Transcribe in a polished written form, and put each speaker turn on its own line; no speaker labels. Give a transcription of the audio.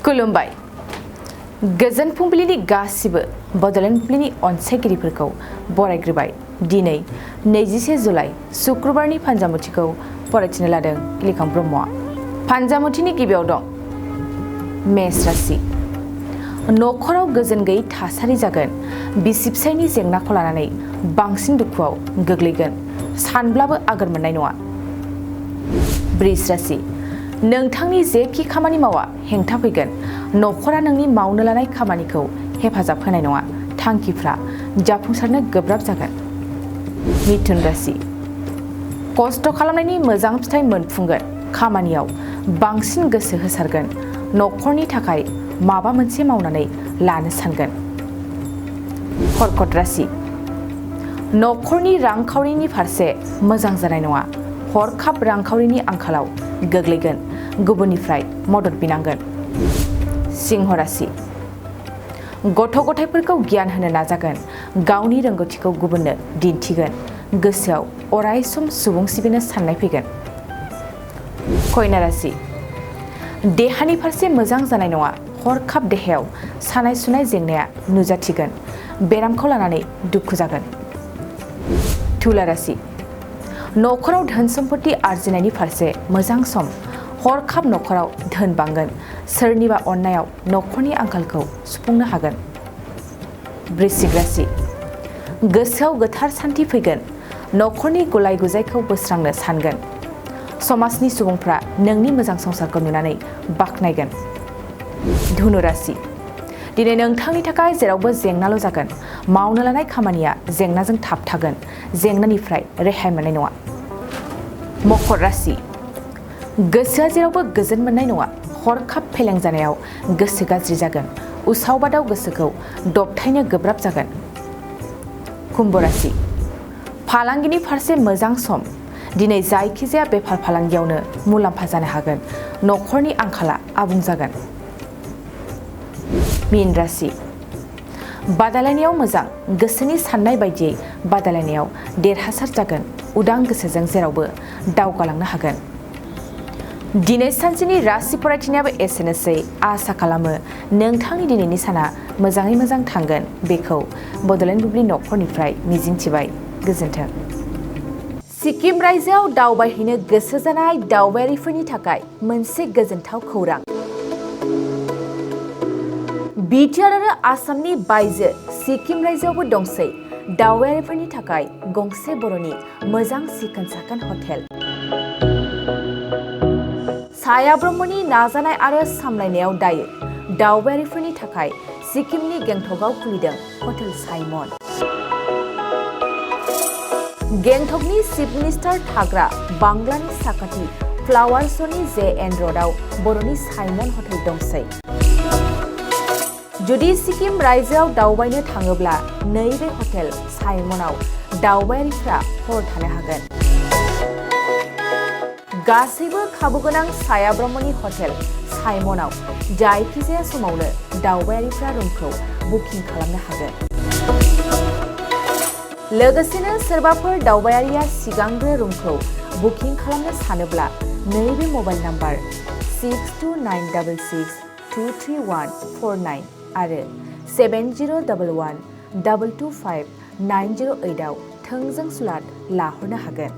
खुलुमबाय गोजोन फुंबिलिनि गासिबो बड'लेण्ड बुब्लिनि अनसायगिरिफोरखौ बरायग्रोबाय। दिनै 21 जुलाइ शुक्रबारनि फानजामुथिखौ फरायथिनो लादों लिखां ब्रह्मआ। फानजामुथिनि गिबियाव दं मेष राशि। नखराव गोजोन गैयै थासारि जागोन। बिसि फिसायनि जेंनाखौ लानानै बांसिन दुखुआव गोग्लैगोन। सानब्लाबो आगोर मोननाय नङा। वृष राशि। नोंथांनि जेखि खामानि मावा हेंथा फैगोन। नखरा नोंनि मावनो लानाय खामानिखौ हेफाजाब होनाय नङा। थांखिफ्रा जाफुंसारनो गोब्राब जागोन। मिथुन राशि। खस्थ' खालामनायनि मोजां फिथाइ मोनफुंगोन। खामानियाव बांसिन गोसो होसारगोन। नखरनि थाखाय माबा मोनसे मावनानै लानो सानगोन। कर्कट राशि। नखरनि रांखावरिनि फारसे मोजां जानाय नङा। हरखाब रांखावरिनि आंखालाव गोग्लैगोन। गुबुननिफ्राय मदद बिनांगोन। सिंह राशि। गथ' गथायफोरखौ गियान होनो नाजागोन। गावनि रोंगौथिखौ गुबुननो दिन्थिगोन। गोसोआव अराय सम सुबुं सिबिनो साननाय फैगोन। कन्या राशि। देहानि फारसे मोजां जानाय नङा। हरखाब देहायाव सानाय सुनाय जेंनाया नुजाथिगोन। बेरामखौ लानानै दुखु जागोन। तुला राशि। नखराव धोन सम्पति आरजिनायनि फारसे मोजां सम। हरखाब नखराव धोन बांगोन। सोरनिबा अननायाव नखरनि आंखालखौ सुफुंनो हागोन। वृश्चिक राशि। गोसोआव गोथार सान्थि फैगोन। नखरनि गुलाय गुजायखौ बोस्रांनो सानगोन। समाजनि सुबुंफ्रा नोंनि मोजां संसारखौ नुनानै बाख्नायगोन। धनु राशि। दिनै नोंथांनि थाखाय जेरावबो जेंनाल' जागोन। मावनो लानाय खामानिया जेंनाजों थाबथागोन। जेंनानिफ्राय रेहाय मोननाय नङा। मकर राशि। गोसोआ जेरावबो गोजोन मोननाय नङा। हरखाब फेलें जानायाव गोसो गाज्रि जागोन। उसाव बादाव गोसोखौ दबथायनो गोब्राब जागोन। कुम्भ राशि। फालांगिनि फारसे मोजां सम। दिनै जायखिजाया बेफार फालांगियावनो मुलाम्फा जानो हागोन। नखरनि आंखाला आबुं जागोन। मीन राशि। बादायलायनायाव मोजां। गोसोनि साननाय बायदियै बादायलायनायाव देरहासार जागोन। उदां गोसोजों जेरावबो दावगालांनो हागोन। दिनै सानसेनि राशि फरायथिनायाबो एसेनोसै। आसा खालामो नोंथांनि दिनैनि साना मोजाङै मोजां थांगोन। बेखौ बड'लेण्ड बुब्लि नखरनिफ्राय मिजिंथिबाय। गोजोन्थों। सिक्किम रायजोआव दावबायहैनो गोसो जानाय दावबायारिफोरनि थाखाय मोनसे गोजोनथाव खौरां। बिटिआर आरो आसामनि बायजो सिक्किम रायजोआवबो दंसै दावबायारिफोरनि थाखाय गंसे बर'नि मोजां सिखोन साखोन हटेल। साया ब्रह्मनि नाजानाय आरो सामलायनायाव दायो दावबायारिफोरनि थाखाय सिक्किमनि गेंटकआव खुलिदों हटेल साइमन। गेंटकनि चिफ मिनिस्टार थाग्रा बांग्लानि साखाथि फ्लावार श'नि JN र'डआव बर'नि साइमन हटेल दंसै। जुदि सिक्किम रायजोआव दावबायनो थाङोब्ला नैबे हटेल साइमनआव दावबायारिफ्रा हर थानो हागोन। गासैबो खाबुगोनां साया ब्रह्मनि हटेल साइमनआव जायखिजाया समावनो दावबायारिफ्रा रुमखौ बुकिं खालामनो हागोन। लोगोसेनो सोरबाफोर दावबायारिया सिगांग्रो रुमखौ बुकिं खालामनो सानोब्ला नैबे मबाइल नाम्बार 6296623149 आरो 7011225908 आव थोंजों स्लट लाहरनो हागोन।